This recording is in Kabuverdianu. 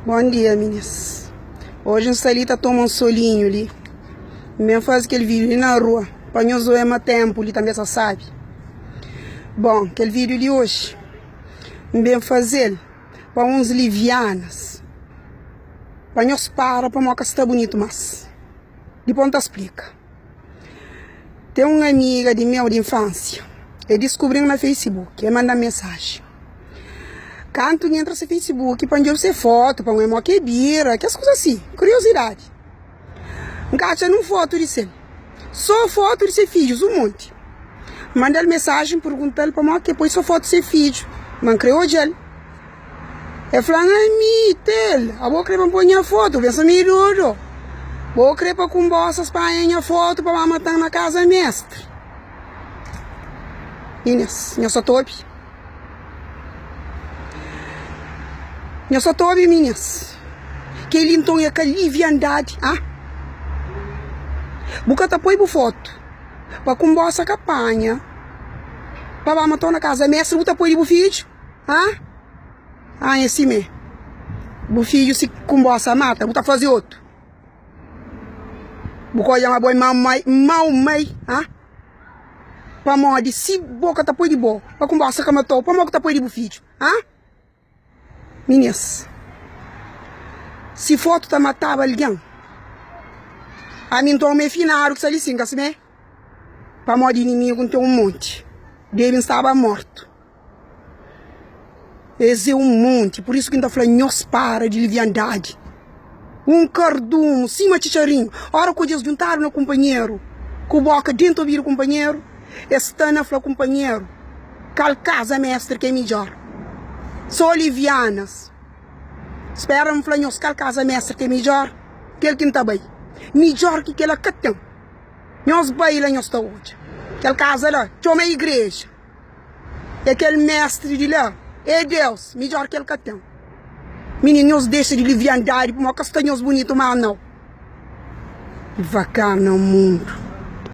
Bon dia minis Oji N sta li ta toma un solinhu li N ben faze kel vídiu li na rua Pa nhos oia ma ténpu li tanbê sa sabi Bon, kel vídiu li oji N ben faze-l pa uns livianas Pa nhos para pamodi ka sta bunitu más Dipôs N ta splika Ten un amiga di meu di infánsia El diskubri-m na Facebook El manda-m mensaji Kantu N entra se Facebook pa N djobe se fotu pa N oia modi ki el bira kes kuza si, kuriozidadi N ka atxa nin fotu di sel So fotu di se fidjus, un monti N manda-l mesaji N pergunta-l pamodi ki el poi so fotu di se fidju Ma N kre odja-l El fla-m, Ami, Tel, abo kre pa N poi nha fotu? Pensa mi dodo Bo kre pa kunbosa spanha nha fotu pa ba mata-m na kaza mestri Inês, Nha sa ta obi? Nha sa ta obi, minis? Kel-li nton é ka liviandadi, ah? Bu ka ta poi bu fotu pa kunbosa ka panha pa ba matau na kaza mestri, bu ta poi di bu fidju, ah? Ah, é simé. Bu fidju si kunbosa mata, bu ta faze otu. Bu ka odja ma bo é mau mai, mau mai, ah? Pamodi si bo ka ta poi di bo pa kunbosa ka matau, pamodi ku ta poi di bu fidju? Ha? Minis, si fotu ta mataba algen, ami nton mi é finadu ki sta li sin, ka simé? Pamodi inimigu N ten un monti, debe N staba mortu. Es é un monti, pur isu ki N ta fla nhos para di liviandadi. Un kardumu sima txitxarinhu, ora ku odja es djuntadu na kunpanheru, ku boka dentu obidu kunpanheru, es sta na fla kunpanheru kal kaza mestri ki é midjor. So livianas, spera N fla nhos kal kaza mestri ki é midjor, kel ki N ta bai. Midjor ki kela ka ten. Nhos bai la nhos ta odja. Kel kaza la txoma igreja. É kel mestri di la é Deus, midjor ki el ka ten. Mininu, nhos dexa di liviandadi pamodi ka sta nhos bunitu, má nau. Divagar na mundu.